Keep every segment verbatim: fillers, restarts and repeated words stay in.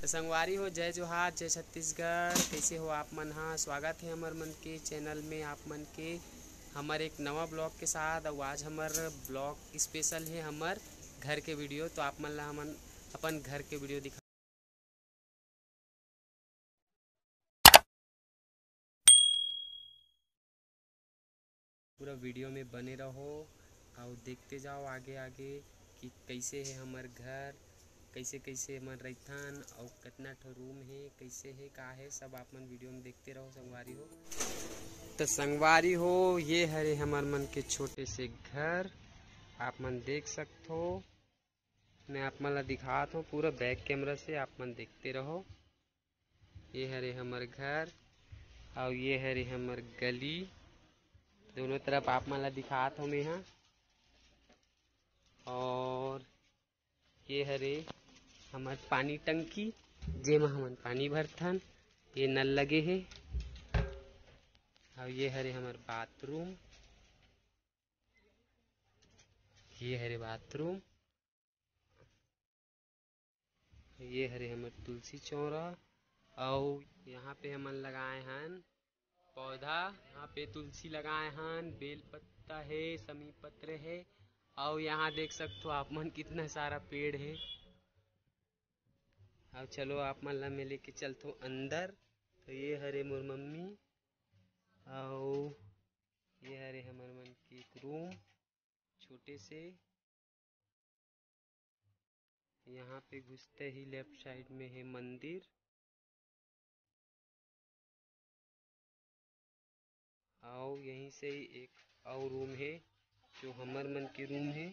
तो संगवारी हो, जय जोहार, जय छत्तीसगढ़। कैसे हो आप मन हा? स्वागत है हमर मन के चैनल में आप मन के, हमर एक नवा ब्लॉग के साथ। और आज हमर ब्लॉग स्पेशल है हमर घर के वीडियो। तो आप मन ला हमन अपन घर के वीडियो दिखा पूरा वीडियो में बने रहो और देखते जाओ आगे आगे कि कैसे है हमर घर, कैसे कैसे हमन रहिथन और कितना ठो रूम है, कैसे है, का है, सब आप मन वीडियो में देखते रहो संगवारी हो। तो संगवारी हो, ये हरे हमर मन के छोटे से घर, आप मन देख सकथो। मैं आप मन ला दिखात हूँ पूरा बैक कैमरा से, आप मन देखते रहो। ये हरे हमर घर और ये हरे हमर गली, दोनों तरफ आप मन ला दिखात हूँ मैं यहाँ। और ये हरे हमर पानी टंकी, जेमा हमन पानी भरथन। ये नल लगे हे। और ये हरे हमर बाथरूम, ये हरे बाथरूम। ये हरे हमर तुलसी चौरा। अउ यहाँ पे हमन लगाए हन पौधा। यहाँ पे तुलसी लगाए हन, बेल पत्ता है, समी पत्र है। अउ यहाँ देख सकथो आप मन, कितना सारा पेड़ है। अब चलो, आप मन ला मैं लेके चलथो अंदर। तो ये हरे मोर मम्मी, अउ ये हरे हमर मन के एक रूम छोटे से। यहाँ पे घुसते ही लेफ्ट साइड में है मंदिर। अउ यहीं से ही एक अउ रूम है, जो हमर मन के रूम है।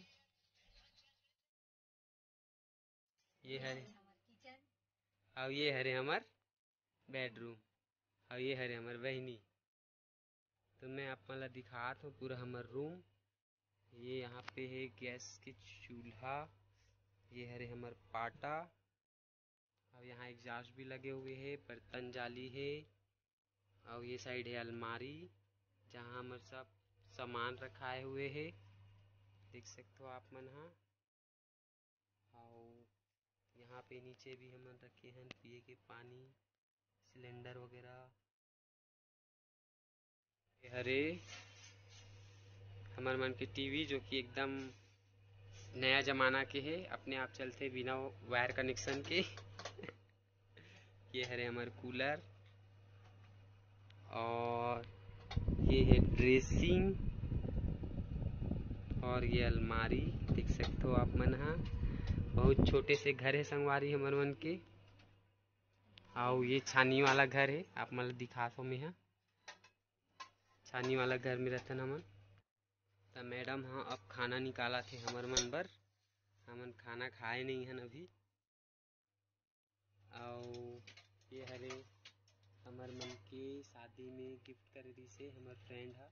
ये हरे, अउ ये हरे हमर बेडरूम, अउ ये हरे हमर बहिनी। तो मैं आप मन ला दिखात हूँ पूरा हमर रूम। ये यहाँ पे है गैस के चूल्हा, ये हरे हमर पाटा, और यहाँ एग्जॉस्ट भी लगे हुए है, बर्तन जाली है, और ये साइड है अलमारी, जहाँ हमर सब सामान रखाए हुए है, देख सकते हो आप मन हा। और यहाँ पे नीचे भी हमन रखे हैं पिए के पानी, सिलेंडर वगैरह। ये हरे हमर मन के टीवी, जो कि एकदम नया जमाना के है, अपने आप चलथे बिना वायर कनेक्शन के। ये हरे हमर कूलर, और ये है ड्रेसिंग, और ये अलमारी देख सकते हो आप मन हा। बहुत छोटे से घर है संगवारी हमर मन के। अउ ये छानी वाला घर है, आप मन ल दिखात हो मेहा। छानी वाला घर में रहथन हमन। त मैडम ह अब खाना निकालत हे हमर मन बर। हमन खाना खाए नहीं हन अभी। अउ ये हरे हमर मन के शादी में गिफ्ट करे रिहिसे हमर फ्रेंड ह।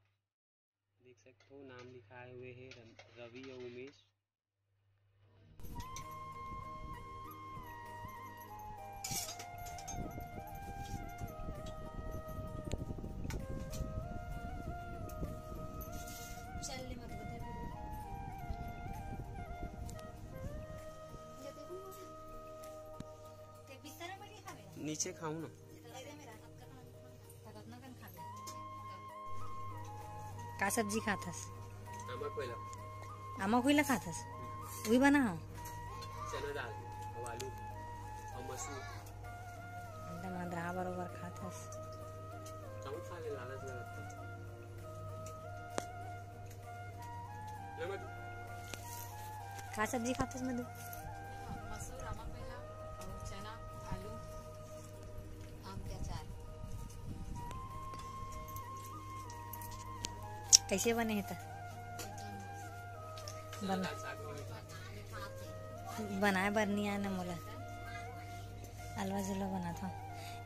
देख सकथो, नाम लिखाए हुए हे रम-, रवि अउ उमेश। नीचे खाऊं ना। का सब्जी खाथस? आमा कोइला। आमा कोइला खाथस? उही बना हो? चना दाल, अउ आलू, अउ मसूर। एकदम अदरहा बरोबर खाथस। कहूँ खा ले, लालच लगता। ले मत। का सब्जी खाथस मधु? मसूर, आमा कोइला, अउ चना, आलू। आम के अचार। कैसे बने हे त? बन-, बनाए बर नहीं आए ना मोला। अलवा जुलवा बनात हव।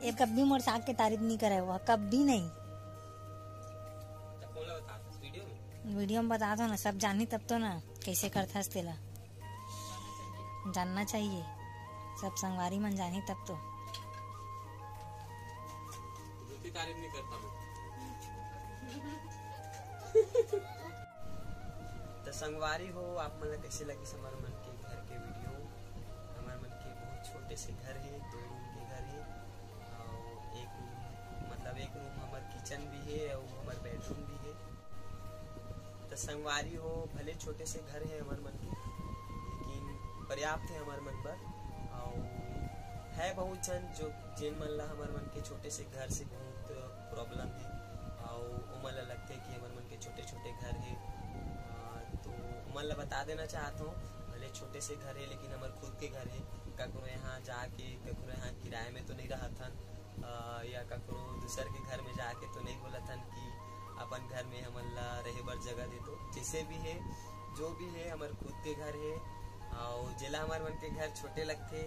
ये कभी मोर साग के तारीफ नहीं करे हुआ, कभी नहीं। वीडियो में बतात हव ना, सब जानही तब तो ना, कैसे करथस तेला। जानना चाहिए, सब संगवारी मन जानही तब तो। झूठी तारीफ नहीं करता मैं। तो संगवारी हो, आप मन ला कैसे लगिस हमर मन के घर के वीडियो? हमर मन के बहुत छोटे जैसे घर हे, दो रूम के घर हे, और एक रूम, मतलब एक रूम हमर किचन भी हे और हमर बेडरूम भी हे। तो संगवारी हो, भले छोटे से घर हे हमर मन के, लेकिन पर्याप्त हे हमर मन बर। और है बहुत झन जो, जेन मन ला हमर मन के छोटे से घर से बहुत प्रॉब्लम हे, और ओमन ला लगथे कि हमर मन के छोटे छोटे घर हे। अ, तो ओमन ला बता देना चाहत हूँ, भले छोटे से घर हे लेकिन हमर खुद के घर हे। ककरो यहाँ जाके, ककरो यहाँ किराए में तो नहीं रहत हन, अ, या ककरो दूसर के घर में जाके तो नहीं बोलत हन कि अपन घर में हमन ला रहे बर जगह दे दो। जैसे भी हे, जो भी हे, हमर खुद के घर हे, और जेला हमर मन के घर छोटे लगथे,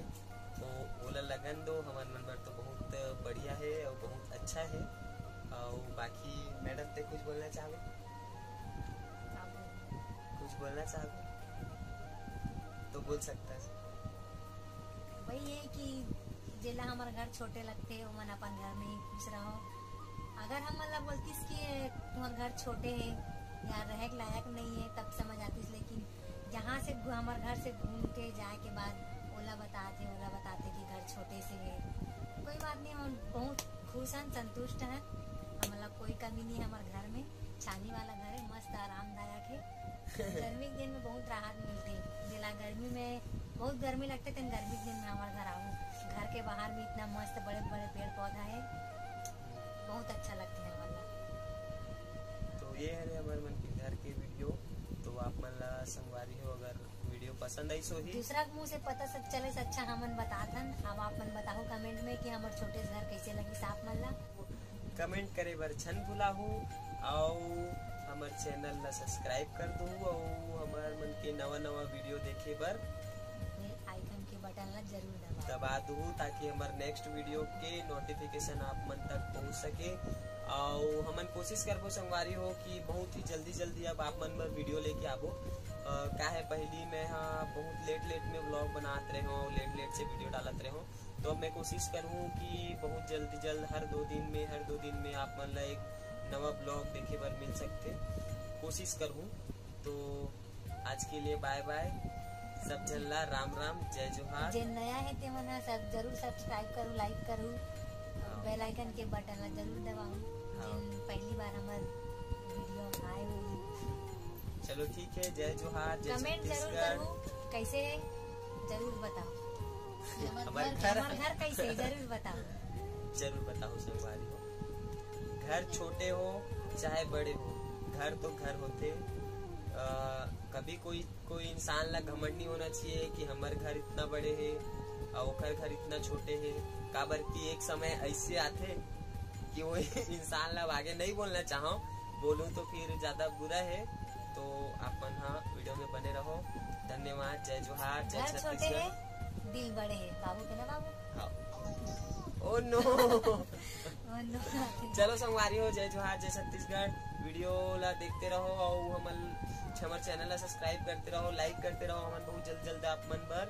तो ओला लगन दो, हमर मन बर तो बहुत बढ़िया हे और बहुत अच्छा हे। और बाकी मैडम, ते कुछ बोलना चाहबे? कुछ बोलना चाहबे तो बोल सकता है। वही है कि जेला हमर घर छोटे लगथे, ओमन अपन घर में ही खुश रहो। अगर हमन ला बोलतिस कि तुम्हार घर छोटे हे या रहे के लायक नहीं है, तब समझ आतिस, लेकिन जहाँ से घू-, हमर घर से घूम के जाए के बाद ओला बताथे, ओला बताथे कि घर छोटे से है। कोई बात नहीं, हम बहुत खुश हन, संतुष्ट हन। हमला कोई कमी नहीं है हमर घर में। छानी वाला घर है, मस्त आरामदायक है। गर्मी के दिन में बहुत राहत मिलथे, जेला गर्मी में बहुत गर्मी लगथे, तेन गर्मी के दिन में हमर घर आऊ। घर के बाहर में इतना मस्त बड़े बड़े पेड़ पौधा है, बहुत अच्छा लगथे हमला। तो ये हरे हमर मन के घर के वीडियो। तो आप मन ला संगवारी हो, अगर वीडियो पसंद आइस होही, दूसरा के मुंह से पता सब चले से अच्छा हमन बताथन। अब आप मन बताहू कमेंट में कि हमर छोटे से घर कैसे लगिस आप मन ला। कमेंट करे बर झन भुलाहू, अउ हमर चैनल ला सब्सक्राइब कर दू, अउ हमर मन के नवा नवा वीडियो देखे बर बेल आइकन के बटन ला जरूर दबाओ। दबा दू, ताकि हमर नेक्स्ट वीडियो के नोटिफिकेशन आप मन तक पहुंच सके। अउ हमन कोशिश करबो संगवारी हो कि बहुत ही जल्दी जल्दी अब आप मन बर वीडियो लेके आबो। अ, का है, पहली मैं हा बहुत लेट लेट में व्लॉग बनात रहे हो, लेट लेट से वीडियो डालत रहे हो, तो अब मैं कोशिश करूँ कि बहुत जल्द जल्द हर दो दिन में, हर दो दिन में आप मन ला एक नवा व्लॉग देखे बर मिल सकथे, कोशिश करूँ। तो आज के लिए बाय बाय, सब झन ला राम राम, जय जोहार। जे नया है ते मन ह सब जरूर सब्सक्राइब करू, लाइक करू, हाँ। बेल आइकन के बटन ला जरूर दबाऊ। हाँ। जेन पहली बार हमर वीडियो आए हो। चलो ठीक है, जय जोहार, जय कमेंट जरूर छत्तीसगढ़। करू, कैसे है जरूर बताओ। हमर घर, हमर घर कैसे है जरूर बताओ। जरूर बताओ संगवारी हो। घर छोटे हो चाहे बड़े हो, घर तो घर होथे। अ, कभी कोई, कोई इंसान ला घमंड नहीं होना चाहिए कि हमर घर इतना बड़े हे और ओकर घर इतना छोटे हे। काबर कि एक समय ऐसे आथे कि वो इंसान ला आगे नहीं बोलना चाहो, बोलूं तो फिर ज्यादा बुरा है। तो आप मन हा वीडियो में बने रहो। धन्यवाद, जय जोहार, जय घर छोटे छत्तीसगढ़। है, दिल बड़े है, बाबू के ना बाबू। हाँ। Oh no। Oh no। चलो संगवारी हो, जय जोहार, जय छत्तीसगढ़। वीडियो ला देखते रहो और हमन, हमर चैनल ला सब्सक्राइब करते रहो, लाइक करते रहो। हमन बहुत जल्द जल्द आप मन बर,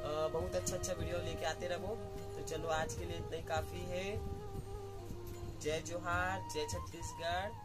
अ, बहुत अच्छा अच्छा वीडियो लेके आते रहो। तो चलो आज के लिए इतना ही काफी है। जय जोहार, जय छत्तीसगढ़।